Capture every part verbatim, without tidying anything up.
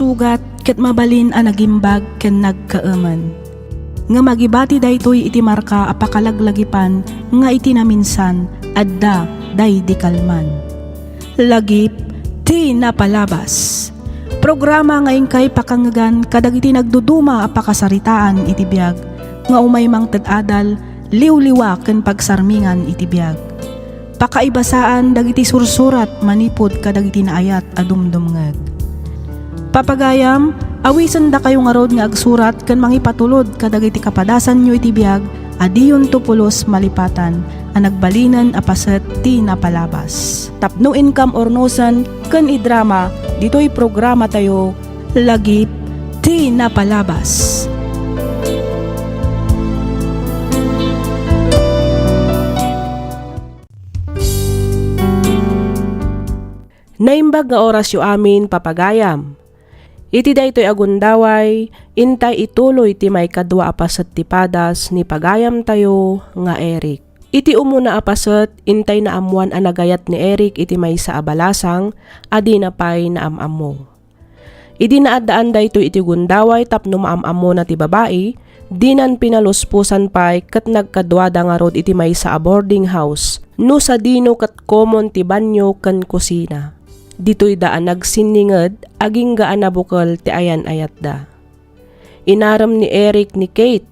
sugat ket mabalin a nagimbag ken nagkaemen. Ngem agibati daytoy iti marka a pakalaglagipan nga iti naminsan, adda daydi kalman. Lagip ti napalabas. Programa nga inkay pakangngegan kadagiti nagduduma a pakasaritaan iti biag nga umay mangted adal, liwliwa ken pagsarmingan iti biag. Pakaibasaan dagiti sursurat manipud kadagiti naayat a dumdumngeg. Papagayam, awisendakayo ngarud nga agsurat ken mangipatulod kadagiti kapadasanyo iti biag a diyonto pulos malipatan a nagbalinen a paset ti napalabas. Tapno inkam urnosen ken idrama ditoy programatayo, Lagip ti Napalabas. Naimbag nga orasyo amin, papagayam. Iti daytoy a gundaway, intay ituloy ti maikadua a paset ti padas ni pagayamtayo nga Eric. Iti umuna a paset, intay naammoan a nagayat ni Eric iti maysa a balasang a dina pay naam-ammo. Idi naaddaan daytoy iti gundaway tapno maam-ammona ti babai, dinan pinalusposan pay ket nagkaduada ngarud iti maysa a boarding house, no sadino ket komon ti banio ken kusina. Ditoyda a nagsinninged agingga a nabukel ti ayan-ayatda. Inarem ni Eric ni Kate.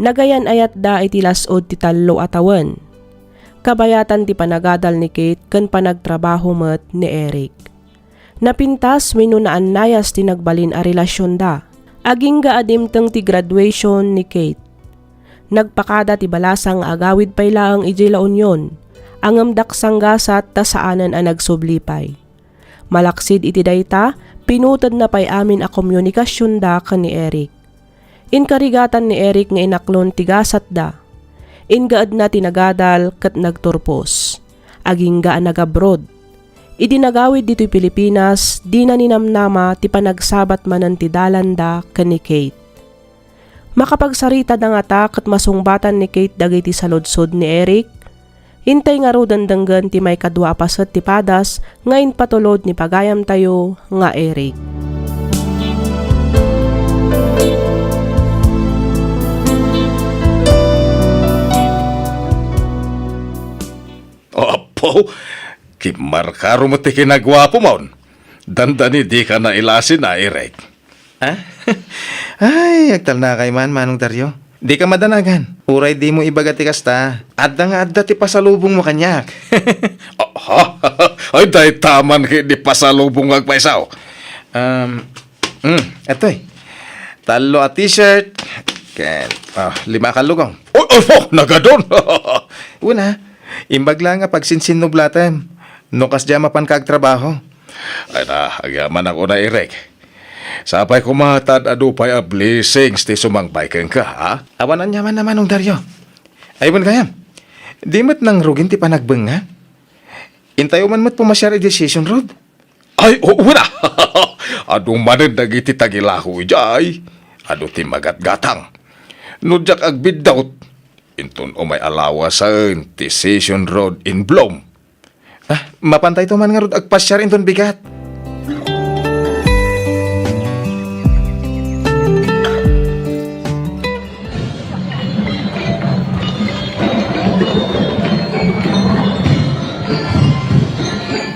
Nagayan-ayatda iti las-ud ti tallo a tawen. Kabayatan ti panagadal ni Kate ken panagtrabaho met ni Eric. Napintas wenno naannayas ti nagbalin a relasionda. Agingga a dimteng ti graduation ni Kate. Nagpakada ti balasang nga agawid pay laeng idiay La Union, ngem daksanggasat ta saanen a nagsubli pay. Malaksid iti dayta, pinutedna pay amin a komunikasionda ken ni Eric. Inkarigatan ni Eric nga inaklon ti gasatda. Ingaedna ti nagadal ket nagturpos. Agingga a nagabroad. Idi nagawid ditoy Pilipinas, dina ninamnama ti panagsabat manen ti dalanda ken ni Kate. Makapagsaritada ngata ket masungbatan ni Kate dagiti saludsod ni Eric? Intay ngaruden denggen ti maikadua a paset ti padas nga impatulod ni pagayamtayo nga Eric. Apo, kimmarkaro met ti kinaguapom. Dandani dika nailasin a, Eric. Ha? Ay, agtalnakay man, Manong Dario. Dika madanagan. Uray dimo ibaga ti kasta, adda nga adda ti pasalubongmo kaniak. Aha? Ay, dayta man ket ti pasalubong nga agpayso. Um, mm, atoy. Tallo a t-shirt, ken, ah, lima a kallugong. Oh, oh, oh, nagadon. Una, imbag la nga pagsinsinnublatem no kasdiay a mapanka agtrabaho. Ay na, agyamanak unay, Eric. Sapay koma ta ad-adu pay a blessings ti sumangpay kenka, ha? Awan aniaman a, Manong Dario. Ay, wen gayam, di met nangrugin ti panagbengnga. Intayo man met pumasiar idiay Session Road. Ay, oo na! Adu manen dagiti tagilako idiay. Adu ti magatgatang. No diak agbiddut, inton umay a lawasen ti Session Road in bloom. Ah, mapantayto man ngarud agpasiar inton bigat.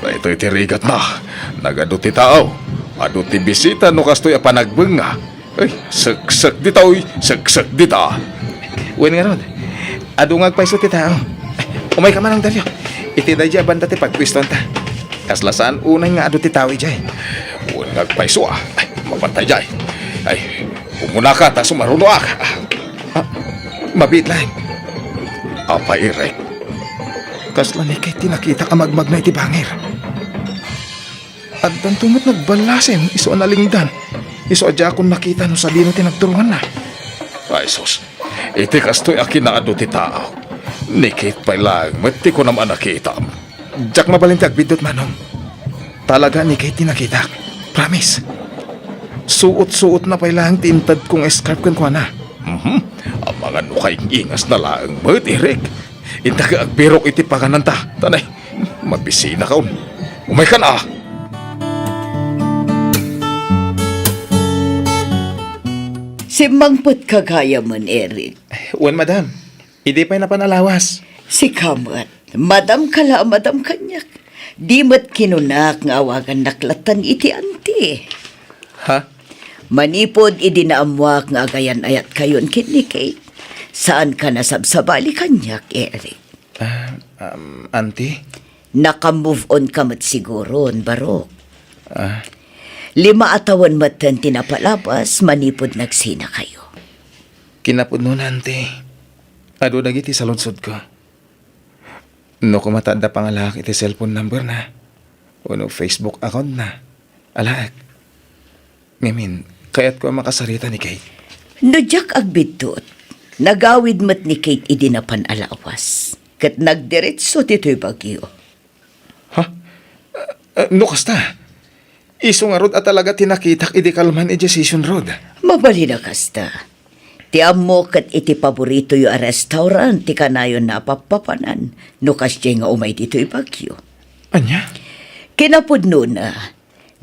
Daytoy ti rigatna. Nagadu ti tao. Adu ti bisita no kastoy a panagbengnga. Ay, seksek dita, oy, seksek dita. Wen ngarud, adu nga agpayso ti tao. Umayka, Manong Dario. Iti daydiay a banda ti pagpuestoanta. Kasla saan unay nga adu ti tao idiay. Wen nga agpayso, ah. Ay, mapantay diay. Ay, umunaka ta sumarunoak. Ah, mabiit laeng. Apay, Eric. Kasla ni Kate ti nakitak a magmagna iti bangir. Addanto met nagballasen isu a nalingdan. Isu a diakon nakita no sadino ti nagturonganna. Ay, sus. Iti kastoy a kinaadu ti tao, ni Kate pay laeng met ti kunam a nakitam. Diak mabalin ti agbiddut, Manong. Talaga ni Kate ti nakitak. Promise. Suot-suotna pay laeng ti intedko nga scarf kenkuana. Mhm. Amangan no kaing-ingasna laeng met, Eric. Inta ka agbirok iti pagananta. Tanay, mabisinaka on. Umaykan a! Simmangpetka gayamen, Eric. Wen, madam. Idi pay napan a lawas. Sika met, madam ka la a madam kaniak. Di met kinunak nga awagannak lattan iti anti. Ha? Manipud idi naammuak nga agayan-ayatkayon ken ni Kate, saanka a sabsabali kaniak, Eric. Ah, um, anti? Naka-move on ka met siguron, Barok. Ah. Lima a tawen metten ti napalabas manipud nagsinakayo. Kinapudnona, anti. Adu dagiti saludsodko. No koma ta adda pangalaak iti cellphone number na, wenno Facebook account na, alaek. Ngamin, kayatko a makasarita ni Kate. No diak agbiddut, nagawid met ni Kate idi napan a lawas, ket nagdiretso ditoy Baguio. Ha? Eh, no kasta, isu ngarud a talaga ti nakitak idi kalman idiay Session Road. Mabalin a kasta. Ti ammo ket iti paboritoyo a restaurant ti kanayon a pappapanan no kasdiay nga umay ditoy Baguio. Ania? Kinapudnona,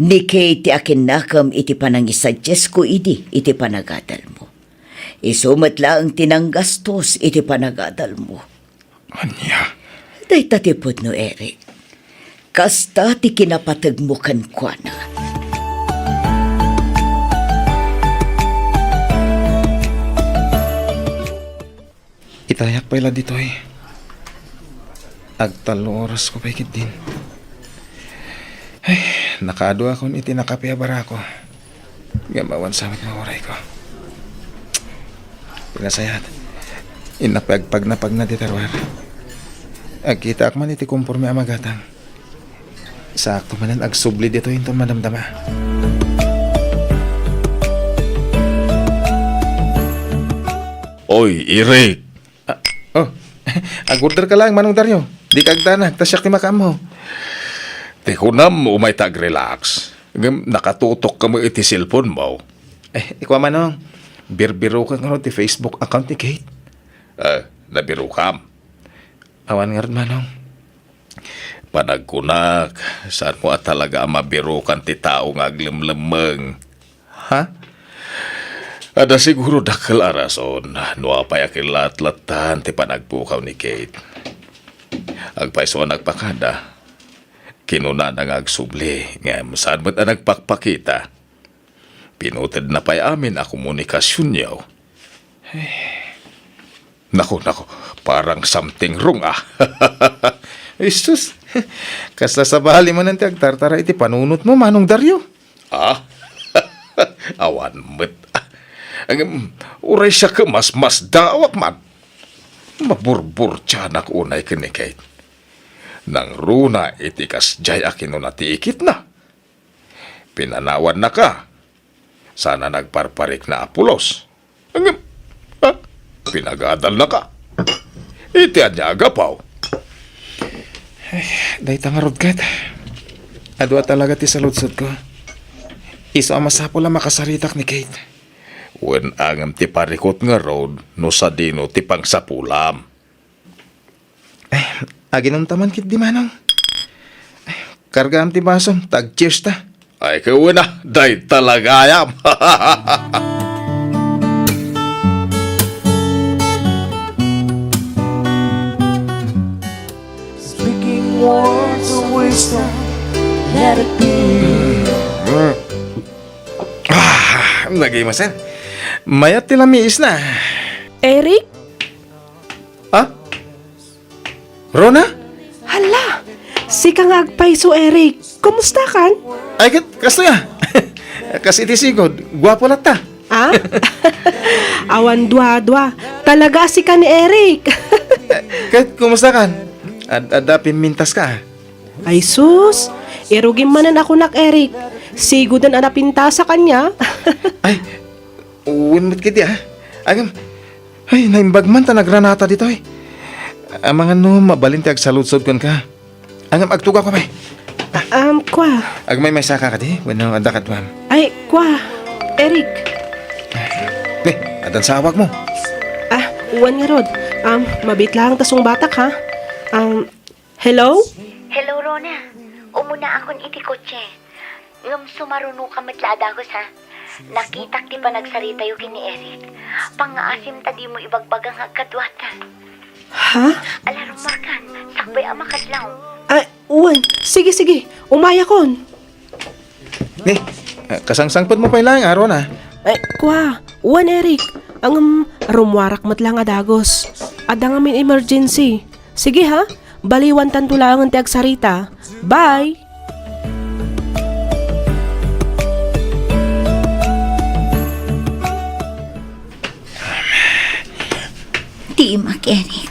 ni Kate ti akinnakem iti panangisuggestko idi iti panagadalmo. Isu met laeng ti nanggastos iti panagadalmo. Ania? Dayta ti pudno, Eric. Kasta ti kinapategmo kenkuana. Itayak pay la ditoy. Agtallo orasko pay ketdin. Ay, nakaadu akon iti nakape a barako. Ngem awan sa met nga urayko. Pinasayaat. Innak pay agpagnapagna dita ruar. Agkitaak man iti komporme a magatang. Sakto manen agsubli ditoy inton madamdama. Oy, Eric! Ah, oh. Ag-order ka laeng, Manong Dario. Dika agdanag, ta siak ti makaammo. Ti kunam, umayta ag-relax. Ngem nakatutok ka met iti cellphone mo. Eh, ikua, Manong, birbirokak ngarud ti Facebook account ni Kate. Eh, nabirokam? Awan ngarud, Manong. Panagkunak, saanmo a talaga a mabirokan ti tao nga aglemlemmeng. Ha? Adda siguro dakkel a rason no apay a kinlaatlattan ti panagpukaw ni Kate. Agpayso a nagpakada, kinunana nga agsubli, ngem saan met a nagpakpakita. Pinutedna pay amin a komunikasionyo. Ay. Naku, naku, parang something wrong, ah. Ay, sus. Kasla sabali manen ti agtartara iti panunotmo, Manong Dario. Ah? Awan met. Ngem, uray siak masmasdaawak man. Maburburtianak unay ken ni Kate. Nangruna iti kasdiay a kinuna ti ikitna. Pinanawannaka. Saan a nagparparikna a pulos. Ngem, ah, pinagadalnaka. Iti ania a gapu? Ay, dayta ngarud ket. Adu a talaga ti saludsodko. Isu a masapul a makasaritak ni Kate. Wen, ngem ti parikut ngarud no sadino ti pangsapulam. Ay, aginumta man ketdi, Manong. Ay, kargaam ti basom, ta ag-cheers ta. Ay, ket wen a, dayta la gayam. Speaking words of wisdom, let it be. Ah, nagay masen. Mayat ti lamiisna. Eric? Ha? Rona? Hala! Sika nga agpayso, Eric. Kumusta kan? Ay, ket, kastoy a. Kas iti sigud, guapo latta. Ah? Awan dua-dua. Talaga a sika ni Eric. Eh, ket, kumusta kan? Ad-, adda pimmintaska? Ay sus! Irugim manen a kunak, Eric. Siguden a napintasak ania. Ay, wen met ketdi, ah. Agam, ay, naimbag man ta nagranata ditoy. Amangan no mabalin ti agsaludsod kenka. Agam, agtugawka pay. Ah, um, kua. Agmaymaysaka kadi, wenno adda kaduam? Ay, kua. Eric. Ne, addan sa awagmo. Ah, wen ngarud. Um, mabiit laeng ta sungbatak, ha? Um, hello? Hello, Rona. Umunaakon iti kotse. Ngem sumarunoka met la a dagus, ha? Nakitak ti panagsaritayo ken ni Eric. Pangngaasim ta dimo ibagbaga nga agkaduata. Ha? Ala, rummuarkan, sakbay a makadlaw. Ay, wen. Sige, sige. Umayakon. Ni, ah, kasangsangpetmo pay laeng, Aaron, ah. Ay, kua. Wen, Eric. Ngem, rummuarak met laeng a dagus. Adda ngamin emergency. Sige, ha? Baliwantanto laengen ti agsarita. Bye! Dimak, Eric.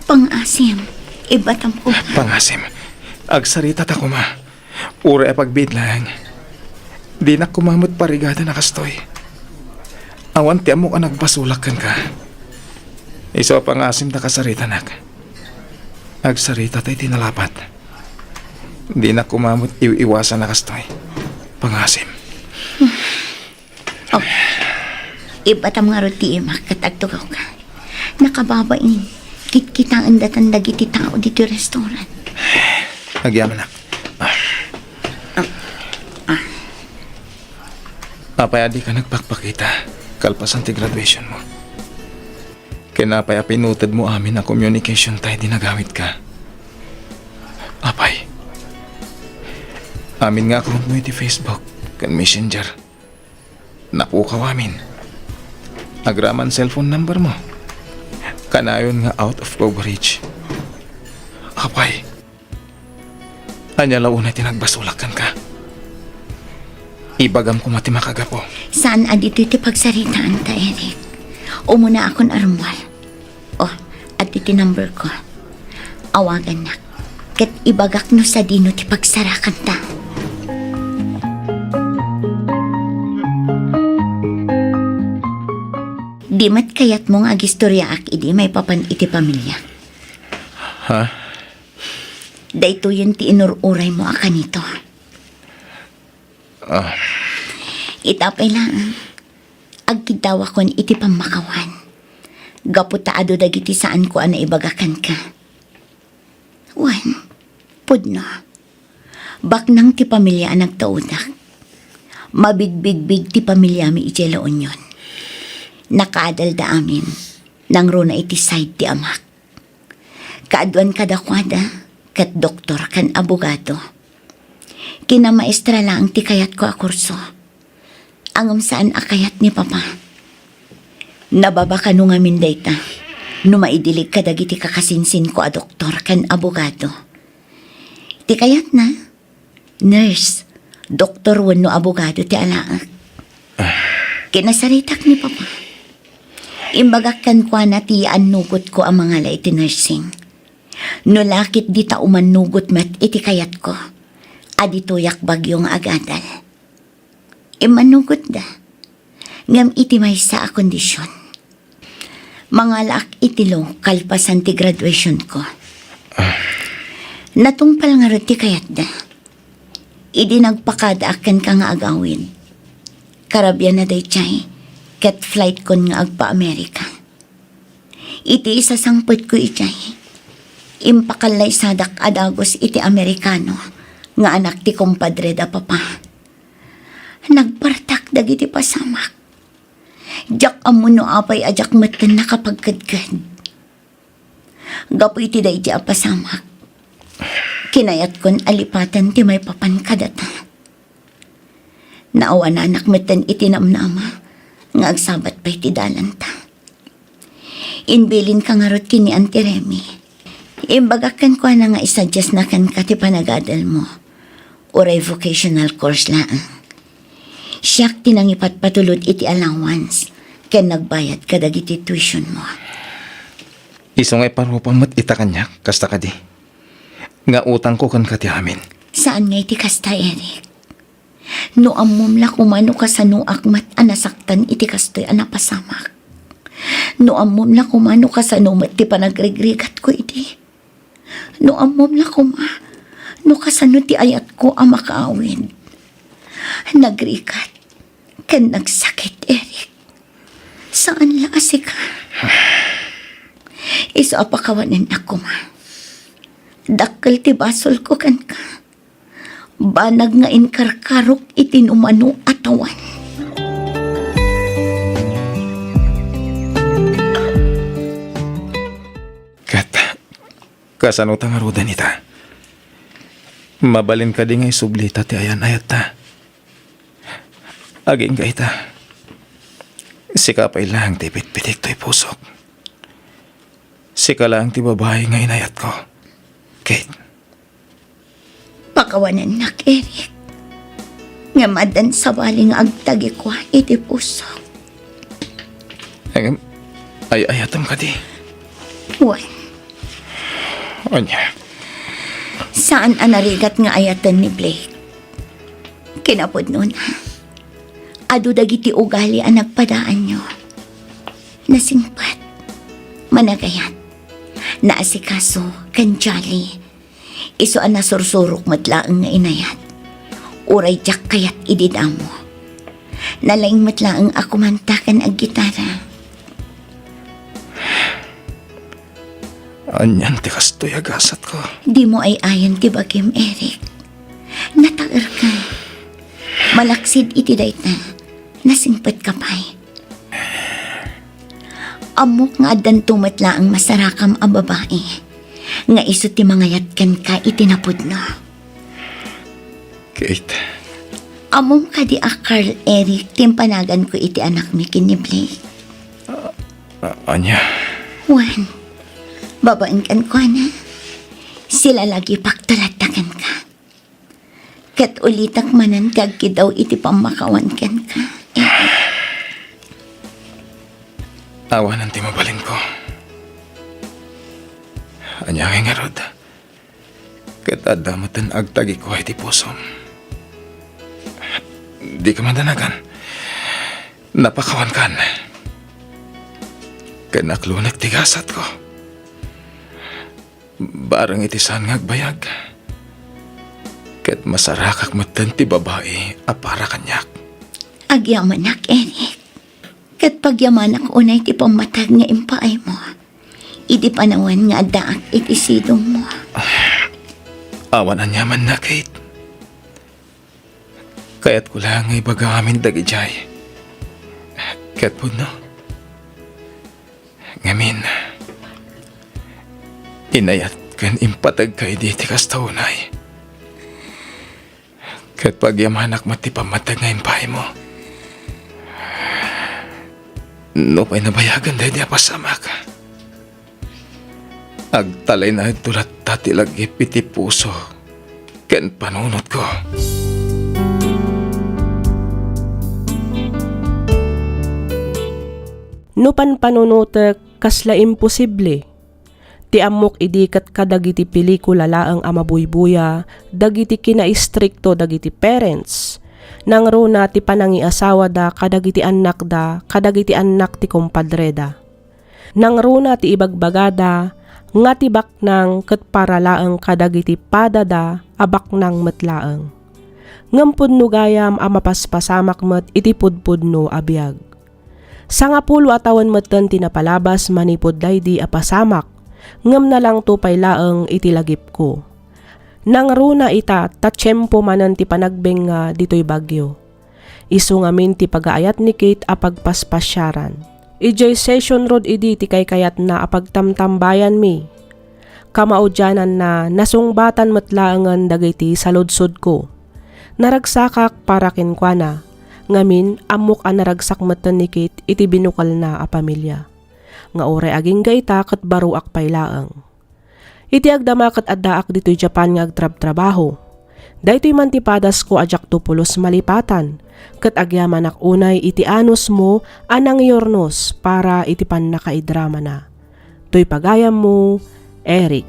Pangngaasim. Ibatam ko. Pangngaasim. Agsarita ta koma. Uray a pagbiit laeng. Dinak koma met parigadan a kastoy. Awan ti ammok a nagbasolak kenka. Isu a pangngaasim ta kasaritanak. Agsarita ta iti nalapat. Dinak koma met iw-iwasan a kastoy. Pangngaasim. Oh, ibatam ngarud ti imak ket agtugawka. Nakababain, kitkitaendatan dagiti tao ditoy restaurant. Agyamanak. Ah. Ah. Apay a dika nagpakpakita kalpasan ti graduationmo? Ken apay a pinutedmo amin a communication ta idi nagawidka? Apay, amin nga accountmo iti Facebook ken Messenger, napukaw amin. Agraman cellphone numbermo. Kanayon nga out of coverage. Apay, ania la unay ti nagbasolak kenka? Ibagam koma ti makagapu. Saan a ditoy ti pagsaritaanta, Eric. Umunaakon a rummuar. Oh, adtoy ti number ko. Awagannak. Ket ibagak no sadino ti pagsarakanta. Di met kayatmo nga agistoriaak idi maipapan iti pamiliak? Ha? Daytoyen ti inur-uraymo a kanito. Ah. Ita pay laeng, agkiddawakon iti pammakawan. Gapu ta adu dagiti saanko a naibaga kenka. Wen, pudno. Baknang ti pamilia a nagtaudak. Mabigbigbig ti pamiliami idiay La Union. Nakaadalda amin, nangruna iti side ti amak. Kaaduan kadakuada, ket doktor ken abogado. Kinamaestra laeng ti kayatko a kurso. Ngem saan a kayat ni Papa. Nababa kano ngamin dayta no maidilig kadagiti kakasinsinko a doktor ken abogado. Ti kayatna, nurse, doktor wenno abogado ti alaek. Kinasaritak ni Papa. Imbagak kenkuana ti yaannugotko a mangala iti nursing. No la ket dita umannugot met iti kayatko, a ditoyak bagyo nga agadal. Immannugotda. Ngem iti maysa a kondision. Mangalaak iti law kalpasan ti graduationko. Natungpal ngarud ti kayatda. Idi nagpakadaak kenka nga agawid, karabianna daydiay, ket flightkon nga agpa-Amerika. Iti isasangpetko idiay, impakalaysadak a dagus iti Amerikano nga anak ti kumpadre da Papa. Nagpartak dagiti pasamak. Diak ammo no apay a diak metten nakapagkedked. Gapu iti daydi a pasamak, kinayatkon a lipaten ti maipapan kadata. Naawananak metten iti namnama nga agsabat pay ti dalanta. Imbilinka ngarud ken ni Auntie Remy. Imbagak kenkuana nga isadiasna kenka ti panagadalmo. Uray vocational course laeng. Siak ti nangipatpatulod iti allowance ken nagbayad kadagiti tuitionmo. Isu nga iparupam met ita kaniak, kasta kadi? Nga utangko kenka ti amin. Saan nga iti kasta, Eric. No ammom la koma no kasanoak met a nasaktan iti kastoy a napasamak. No ammom la koma no kasano met ti panagrigrigatko idi. No ammom la koma no kasano ti ayatko a makaawid. Nagrigat ken nagsakit, Eric. Saan la a sika. Isu a pakawanennak koma. Dakkel ti basolko kenka. Banag nga inkarkarok iti numano a tawen. Kasano ta ngaruden ita? Mabalin kadi nga isublita ti ayan-ayatta? Agingga ita. Sika pay laeng ti pitpitik toy pusok. Sika laeng ti babai nga inayatko, Kate. Pakawanennak, Eric. Ngem addan sabali nga agtagikua iti pusok. Ngem, ay-ayatem kadi? Wen. Ania? Saan a narigat nga ayaten ni Blake. Kinapudnona, adu dagiti ugali a nagpadaanyo. Nasingpet, managayat, naasikaso, ken jolly. Isu a nasursurok met laeng nga inayat. Uray diak kayat idi damo. Nalaing met laeng a kumanta ken aggitara. Anian ti kastoy a gasatko? Dimo ay-ayan ti bagim, Eric. Nataerka. Malaksid iti dayta, nasingpetka pay. Ammok nga addanto met laeng masarakam a babai nga isu ti mangayat kenka iti napudno. Kate. Ammom kadi a Carl Eric ti impanaganko iti anakmi ken ni Blake? Ah, ania? Wen, babaen kenkuana, silalagipak talatta kenka. Ket ulitek manen ti agkidaw iti pammakawan kenka, Eric. Awanen ti mabalinko. Ania ngay ngarud? Ket adda metten agtagikua iti pusom. Dika madanagan. Napakawankan. Ken naklonek ti gasatko. Bareng iti saan nga agbayag. Ket masarakak metten ti babai a para kaniak. Agyamanak, Eric. Ket pagyamanak unay ti pammatag nga impaaymo idi panawen nga addaak iti sidongmo. Awan aniamanna, Kate. Kayatko laeng nga ibaga amin dagidiay. Ket pudno. Ngamin, inayat ken impategka idi ti kasta unay. Ket pagyamanak met ti pammatag nga impaaymo. Nupay nabayagen daydi a pasamak, agtalinaedto latta ti lagip iti puso ken panunotko. No panpanunotek, kasla imposible. Ti ammok idi ket kadagiti pelikula laeng a mabuybuya dagiti kinaistrikto dagiti parents. Nangruna ti panangiasawada kadagiti annakda kadagiti annak ti kumpadreda. Nangruna ti ibagbagada nga ti baknang ket para laeng kadagiti padada a baknang met laeng. Ngem pudno gayam a mapaspasamak met iti pudpudno a biag. Sangapulo a tawen metten ti napalabas manipud daydi a pasamak, ngem nalangto pay laeng iti lagipko. Nangruna ita ta tiempo manen ti panagbengnga ditoy bagyo. Isu ngamin ti pagaayat ni Kate a pagpaspasiaran. Idiay Session Road idi ti kaykayatna a pagtamtambayanmi. Kamaudiananna, nasungbatan met laengen dagiti saludsodko. Naragsakak para kenkuana. Ngamin, ammok a naragsak metten ni Kate iti binukelna a pamilia. Nga uray agingga ita ket baroak pay laeng. Iti agdama ket addaak ditoy Japan nga agtrabtrabaho. Daytoy man ti padasko a diakto pulos malipatan, ket agyamanak unay iti anusmo a nangyurnos para iti pannakaidramana. Toy pagayammo, Eric.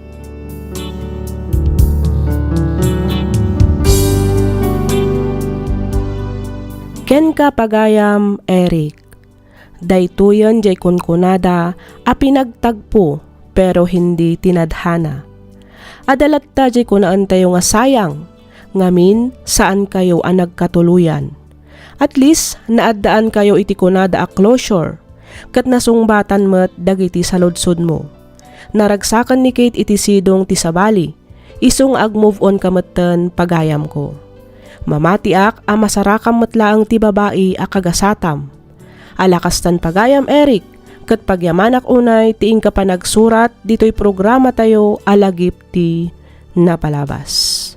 Kenka, pagayam, Eric. Daytoyen diay kunkunada a pinagtagpo, pero hindi tinadhana. Adda latta diay kunaentayo nga sayang, ngamin, saankayo a nagkatuloyan. At least, naaddaankayo iti kunada a closure, ket nasungbatan met dagiti saludsodmo. Naragsaken ni Kate iti sidong ti sabali, isu nga ag-move on ka metten, pagayamko. Mamatiak a masarakam met laeng ti babai a kagasatam. Ala kastan, pagayam Eric, ket pagyamanak unay ti inka panagsurat ditoy programatayo a Lagip ti Napalabas.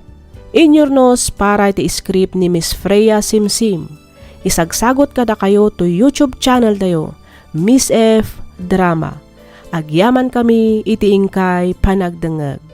Inyurnos para iti script ni Miss Freya Simsim. Isagsagot kadakayo to YouTube channel tayo, Miss F Drama. Agyamankami iti inkay panagdengngeg.